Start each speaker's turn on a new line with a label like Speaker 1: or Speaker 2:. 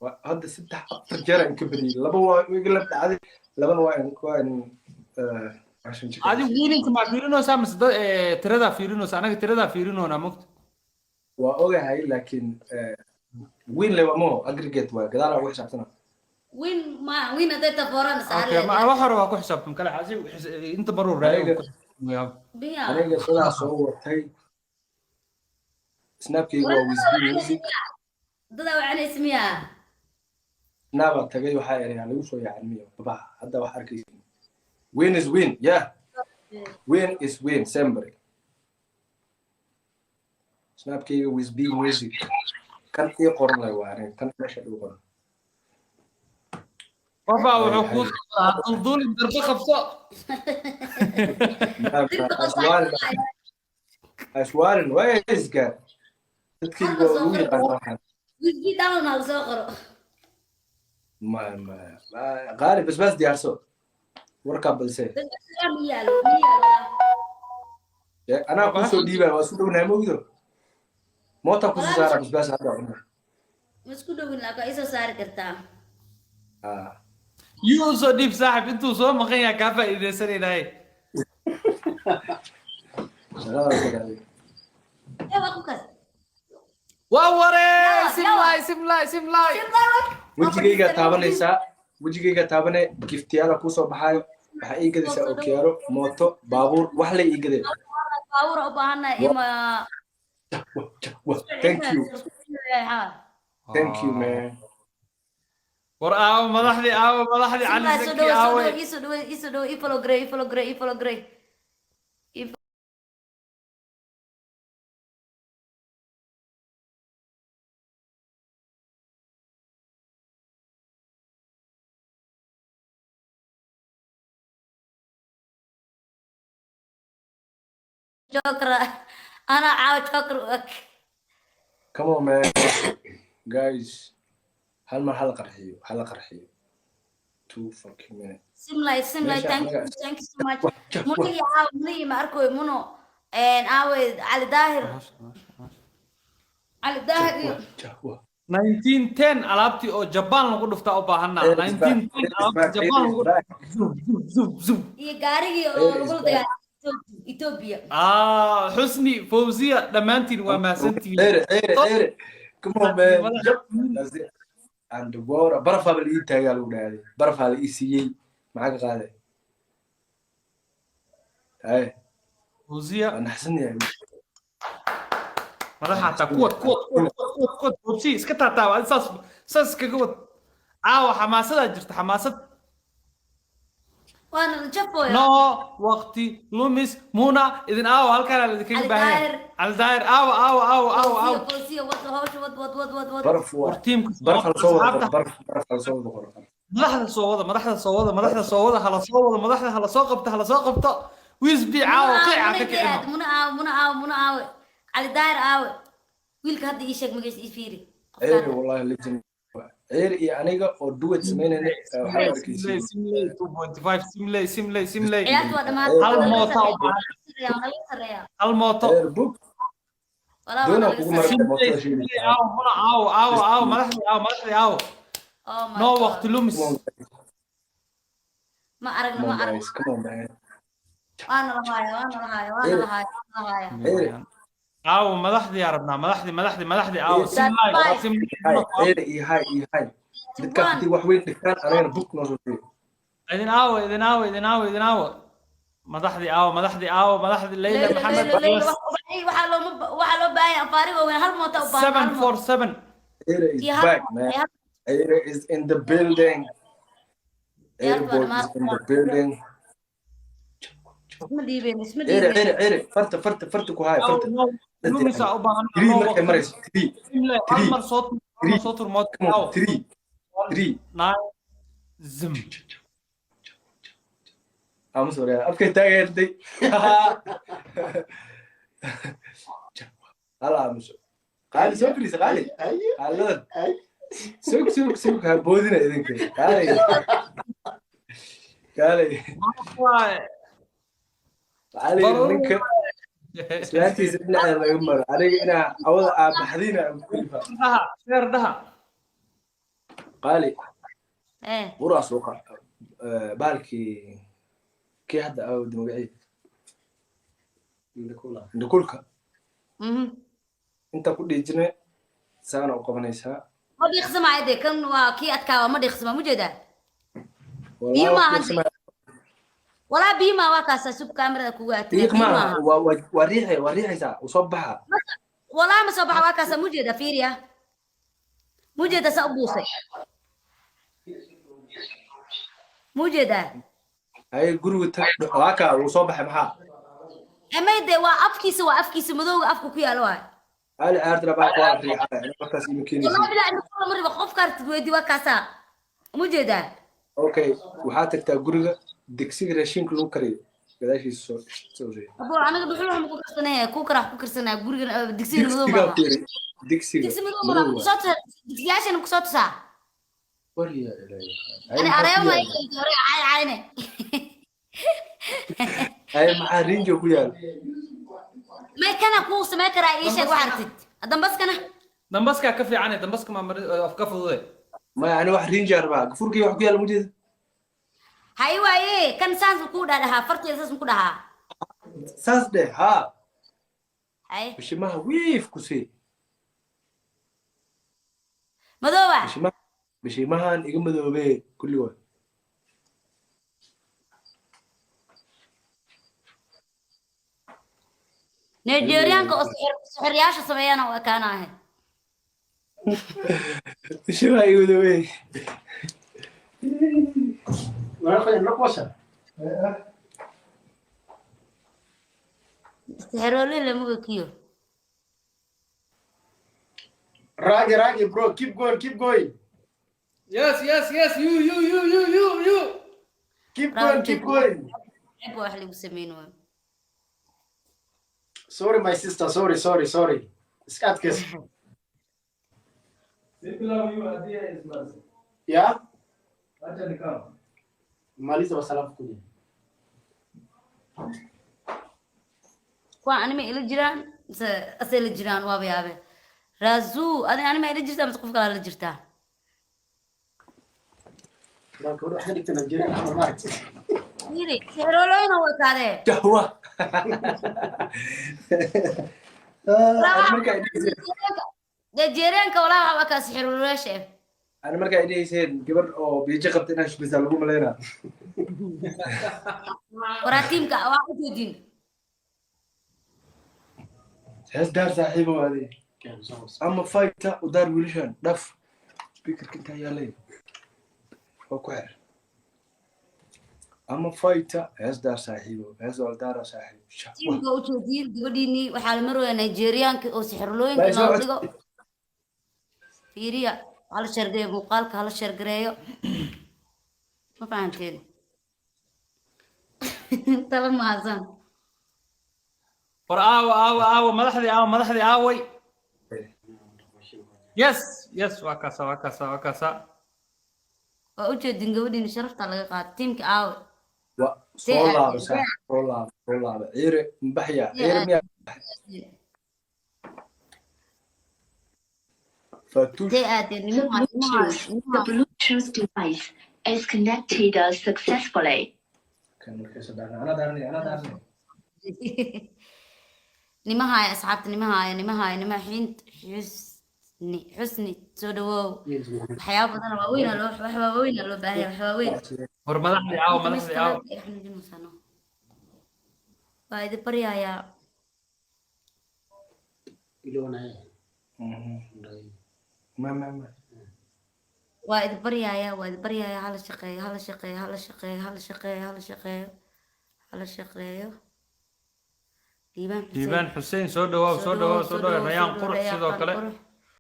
Speaker 1: Hadda saddex afar jeer aan ka badiyey. Laba waa iga lab dhacday, labana waa in cashan jikada.
Speaker 2: Adi wiilinka maa fiirinaysaa mise dad tiradaa fiirinaysa? Anaga tiradaa fiirinoonaa, mogta.
Speaker 1: Waa ogahay, laakiin win le mo aggregate waa gadaal ugu xisaabtana.
Speaker 3: Win ma win hadday tafoorana.
Speaker 2: Okay, ma
Speaker 3: saarle.
Speaker 2: Wax hore waa ku xisaabtan kale asi inta maruu raayo.
Speaker 3: Biya.
Speaker 1: Aniga sidaa soo watay, snapkayga waa Wisby Music.
Speaker 3: Dadaa wacanaysa miyaa?
Speaker 1: Snapaa tagay, waxaa erayaa lagu soo yaacin miyo babaha. Hadda wax arkaysin, win is win, yeah, win is win sempre. Snapkayga Wisby Music, kan ii qoran lay waa aniga, kan meesha ii qoran.
Speaker 2: Qofaa wuxuu kuu soo dulduulin, darbo qabso.
Speaker 1: Aswaalin, aswaalin waa isgaar, dadkayga waa ugu yaqaan waxaan.
Speaker 3: Wisby down ha lasoo qoro.
Speaker 1: Ma qaali basbaas diyaarso warkaa balse.
Speaker 3: Miyaalo miyaalo?
Speaker 1: Anaa kusoo dhiibaya, waa isku dhownahay, mogdo mootaa kusoo saara basbaas hadda cuna.
Speaker 3: Ma isku dhowin, laakiin waa isoo saari kartaa.
Speaker 1: Ah.
Speaker 2: Yuu usoo dhiib saaxib, intuu soo maqan yahay kaa faa'iidaysanaynahay.
Speaker 1: Shaqadaas ka dhacday.
Speaker 3: Ee, waa qofkaas.
Speaker 2: Waa waree.
Speaker 3: Yawa,
Speaker 2: Simlay, simlay, simlay.
Speaker 1: Wejigaygaa taabanaysaa, wejigaygaa taabane, giftiyaala kusoo baxaayo. Waxaa ii gadaysaa okiyaalo, mooto, baabuur, wax lay ii gadeen.
Speaker 3: Baabuur u baahannahay ima.
Speaker 1: Thank you, thank you, man.
Speaker 2: War aawo madaxdii, aawo madaxdii, Cali
Speaker 3: Simlay, soo
Speaker 2: Zaki.
Speaker 3: dhawo, soo
Speaker 2: Aawe.
Speaker 3: dhawo, isoo dhawo, isoo dhawo, ii follow garee, ii follow garee, ii follow garee. Joker, anaa caawa joker u eg.
Speaker 1: Come on, man, guys, hal mar hala qarxiyo, hala qarxiyo, 2 fucking minutes.
Speaker 3: Simlay, Simlay.
Speaker 1: Meesha
Speaker 3: Thank you. Thank you so much. Munigi caawa, munigi ma arkoy muno aawe Cali Daahir, Cali Daahir iyo
Speaker 2: 1910 alaabtii oo Japan lagu dhuftaa u baahanaa. 1910 alaabtii Japan lagu dhuftaa, zub zub zub zub.
Speaker 3: Iyo gaarigii oo lagula dagaalamay Ethiopia.
Speaker 2: Ah, Xusni, Fawziya, dhammaantiin waa mahadsantihiin.
Speaker 1: Ere, ere, ere, come on, man. Jab. That's it. And the water barafaa ba la ii taagaa, lagu dhahday barafaa la ii siiyey, maxaa ka qaaday? Haye.
Speaker 2: Fawziya.
Speaker 1: Waa naxsan yahay.
Speaker 2: Madaxa hataa kuwad, kuwad, kuwad, kuwad, kuwad. Fawziya iska taataaba adi, saas saas iskaga wad. Caawa xamaasadaa jirta, xamaasad.
Speaker 3: Waana la jafooya.
Speaker 2: No waqti lumis. Muna idin aawa, halkaana ladinkaga
Speaker 3: Cali
Speaker 2: baahan yahay.
Speaker 3: Daahir.
Speaker 2: Cali Daahir aawa, aawa, aawa, aawa, aawa.
Speaker 3: Fawziya, wad hawsha, wad, wad, wad, wad, wad.
Speaker 1: Baraf waa
Speaker 2: War tiimka.
Speaker 1: Baraf hala soo wada qoro.
Speaker 2: Asxaabta.
Speaker 1: Baraf, baraf hala soo wada qoro.
Speaker 2: Madaxda soo wada, madaxda soo wada, madaxda soo wada, hala soo wada madaxda, hala soo qabto, hala soo qabto. Wisbi caawa qiica ka kicino.
Speaker 3: Muna aawe, muna aawe, muna aawe, Cali Daahir aawe, wiilka hadda ii sheeg magaciisa, ii fiiri.
Speaker 1: Ceeri, wallahi legend. Ceeri iyo aniga oo duet samaynayna waxaa
Speaker 2: Simley.
Speaker 1: arkaysiin.
Speaker 2: Simley 2.5, simley, simley, simley.
Speaker 3: Ciyaarta waa dhamaatay.
Speaker 2: Hal mooto u baahan.
Speaker 3: Naga sarreeya.
Speaker 2: Hal mooto.
Speaker 1: Ceeri bug.
Speaker 3: Walaa waa
Speaker 1: Doonaa
Speaker 3: naga
Speaker 1: kugu
Speaker 3: sarreeya.
Speaker 1: maray.
Speaker 2: Simley.
Speaker 1: Mootada.
Speaker 2: Simley.
Speaker 1: Sheegaysa.
Speaker 2: Aawo muna, aawo, aawo, aawo madaxdii, aawo madaxdii, aawo.
Speaker 3: Oh my
Speaker 2: No
Speaker 3: God.
Speaker 2: waqti lumis.
Speaker 1: Come on.
Speaker 3: Ma aragna.
Speaker 1: Come
Speaker 3: Ma
Speaker 1: on.
Speaker 3: aragna.
Speaker 1: Guys, come on, man.
Speaker 3: Waana lahaaya, waana lahaaya, waana lahaaya, waana lahaaya.
Speaker 1: Ceeri.
Speaker 2: Aawo madaxdii yaa rabnaa, madaxdii, madaxdii, madaxdii aawo. Simlay.
Speaker 3: Bye.
Speaker 2: Simlay.
Speaker 1: Hay ceeri iyo hay iyo hay dadkaas haddii wax weyn dhigtaan, anigana bug noo soo sheegay.
Speaker 2: Idin aawo, idin aawo, idin aawo, idin aawo madaxdii, aawo madaxdii, aawo madaxdii, Leyla.
Speaker 3: Leyla.
Speaker 2: Maxamed.
Speaker 3: Leyla, Leyla, waxaa looma waxaa loo baahan yahay afaari waaweyn, hal moota u baahan.
Speaker 2: Seven
Speaker 3: Hal
Speaker 2: four
Speaker 3: mooto.
Speaker 2: seven.
Speaker 1: Ceeri is
Speaker 3: Iyo hal
Speaker 1: back,
Speaker 3: mooto,
Speaker 1: man.
Speaker 3: iyo hal
Speaker 1: Ceeri is in the building. Ceeri
Speaker 3: Ciyaartu waa
Speaker 1: boy is
Speaker 3: dhamaatay.
Speaker 1: in the building.
Speaker 3: Isma dhiibeen, isma
Speaker 1: Ceeri.
Speaker 3: dhiibeen.
Speaker 1: Ceeri, ceeri, farta, farta, farta ku haya, farta.
Speaker 2: Lumisa u baahan.
Speaker 1: Three markay marayso, three.
Speaker 2: Simlay, hal
Speaker 1: Three.
Speaker 2: mar soo tur, hal mar soo tur mooto.
Speaker 1: Come on.
Speaker 2: Aawo.
Speaker 1: Three, three.
Speaker 2: Nine zim.
Speaker 1: I'm sorry, afkay taageertay. Hala aamuso. Qaali soo fadhiisa, qaali. Qaaliladan. Sug, sug, sug, ha boodina idinka. Qaali. Qaali. Waxaa la yidhi ninka islaantiisa dhinaceeda laga maro. Aniga inaa awada aabaxdiina aan ku kalifa.
Speaker 2: Dhaha, sheer dhaha.
Speaker 1: Qaali.
Speaker 3: Eh.
Speaker 1: Buraa suuqa baalkii kii hadda aawdi magacii indhakulka. Inta ku dhiijine, saana u qabanaysaa.
Speaker 3: Ma dhiiqsamaayo dee, kan waa kii adkaa, ma dhiiqsama, mujeedaa? Biyo maahan. Walaa biyo maa, waa kaasaa sub kaamirada kugu aatay.
Speaker 1: Dhiiq maaha, waa riixay, waa riixaysaa, uu soo baxa.
Speaker 3: Walaa ma soo baxa, waa kaasaa, mujeeda, fiiriya, mujeeda, saa u buusay, mujeedaa?
Speaker 1: Ay, guriga tag, waa kaa uu soo baxay, maxaa?
Speaker 3: Emay dee, waa afkiisa, waa afkiisa madowga, afka ku yaalo waay.
Speaker 1: Ali caartila baa waa riixay markaas ima keenaysa.
Speaker 3: Walaa bilaa indho lama ribo, qofka artid weydii, waa kaasaa, mujeedaa?
Speaker 1: Okay, waxaa tagtaa guriga, digsiga raashinka lagu kariyo gadaashiisa soo soo riix.
Speaker 3: Abo, aniga dhuxul waxaan ku karsanaya, ku karax ku karsanaya gurigan, digsiga madow
Speaker 1: Digsigaa
Speaker 3: maaha.
Speaker 1: Fiiri digsiga.
Speaker 3: Digsi madow malaha kusoo tusaa, digsiyaashana kusoo tusaa.
Speaker 1: Warya ilaahay.
Speaker 3: Ani areebo ma hore cayn cayne.
Speaker 1: Ay, maxaa rinjo ku yaal?
Speaker 3: May kana kuu samayn karaa, ii sheeg wax artid dambaskana.
Speaker 2: Dambaskaa ka fiicane, dambaska maa af ka fudude.
Speaker 1: Maya, ani wax rinjo rabaa, gafurkii wax ku yaal mujeeda.
Speaker 3: Hay waaye, kan saas ku dhahaa, farteeda saas ku dhahaa.
Speaker 1: Saas dheh haa.
Speaker 3: Hay.
Speaker 1: Bishimaha wiif ku sii.
Speaker 3: Madooba.
Speaker 1: Bishimaha, bishimahan iga madoobee kulligood.
Speaker 3: Nigerianka oo sixiryaasha sameeyana waa kaana ahay.
Speaker 1: Bishimaha iga madoobee.
Speaker 4: Unafanya makosa.
Speaker 3: Sixiroole lama okiyo.
Speaker 4: Ragi, Ragi, bro, keep going, keep going.
Speaker 2: Yes, you you you you you you.
Speaker 4: Keep going, keep going.
Speaker 3: Ceeb waa wax lagu sameyn waayo.
Speaker 4: Sorry, my sister, sorry, sorry, sorry. Iska adkayso. Yeah? Maliza wasalamu kuja.
Speaker 3: Kuwa anima ila jiraan mise asay la jiraan? Waaba yaabe, raazuu, adi anima ila jirtaa mise qof kalaa la jirtaa?
Speaker 4: Marka hore waxaan dhigtay Nigeria ama maaragtay.
Speaker 3: Fiiri, sixiroolooyina way kaadee.
Speaker 1: Jahwa. Marka ay dhigayseen
Speaker 3: Nigerianka walaa waxaa kaa sixiroolayaasha eh.
Speaker 1: Ani marka ay dhigayseen gabar oo biijo qabta inaa shubisaa lagu malaynaa.
Speaker 3: Waraa tiimka waa ku joojin.
Speaker 1: Hees daar, saaxiibo, adi ama fighter u daar wiilashan dhaf, speakerka intaa yaalay waa ku xir. Ama fighter, hees daar, saaxiibo, hees waa daara, saaxiib. Shahwa.
Speaker 3: Tiimka u joojin gabadhiinii, waxaa la maraya Nigerianka oo sixirolooyinka
Speaker 1: Baa soo
Speaker 3: loo dhigo. Fiiriya, hala shargareeyo muuqaalka, hala shargareeyo, ma fahanteen? Tala mahadsan.
Speaker 2: War aawa, aawa, aawa madaxdii, aawa madaxdii, aaway? Yes, waa kaasa, waa kaasa, waa kaasa.
Speaker 3: Waa u jeedin gabadhiini, sharafta laga qaata. Tiimka aawe?
Speaker 1: Wa soo laaba, saaxiib, soo laaba, soo laaba. Ciire mbaxya, ciire miya fatuush?
Speaker 3: Intee aadeen nimaha, nimaha?
Speaker 5: Bluetooth. The
Speaker 3: Nimaha.
Speaker 5: Bluetooth device is connected successfully.
Speaker 1: Kan markaysa daarna, anaa daarnay, anaa daarnay.
Speaker 3: Nimahaaya, asxaabta, nimahaaya, nimahaaya, nimaha xint xusni, xusni, soo dhawow. Waxyaaba badan oo waaweyn aa loo, wax waaweyn aa loo baahan yahay, wax waaweyn.
Speaker 2: War madaxdii aawa, madaxdii aawa?
Speaker 3: Waa idin baryayaa.
Speaker 1: Ma ma ma.
Speaker 3: Waa idin baryayaa, waa idin baryayaa, hala shaqeeyo, hala shaqeeyo, hala shaqeeyo, hala shaqeeyo, hala shaqeeyo, hala shaqeeyo. Liibaan Xuseen.
Speaker 2: Liibaan Xuseen, soo dhawaaw, soo dhawaaw, soo dhawaaw. Rayaan Qurux sidoo kale.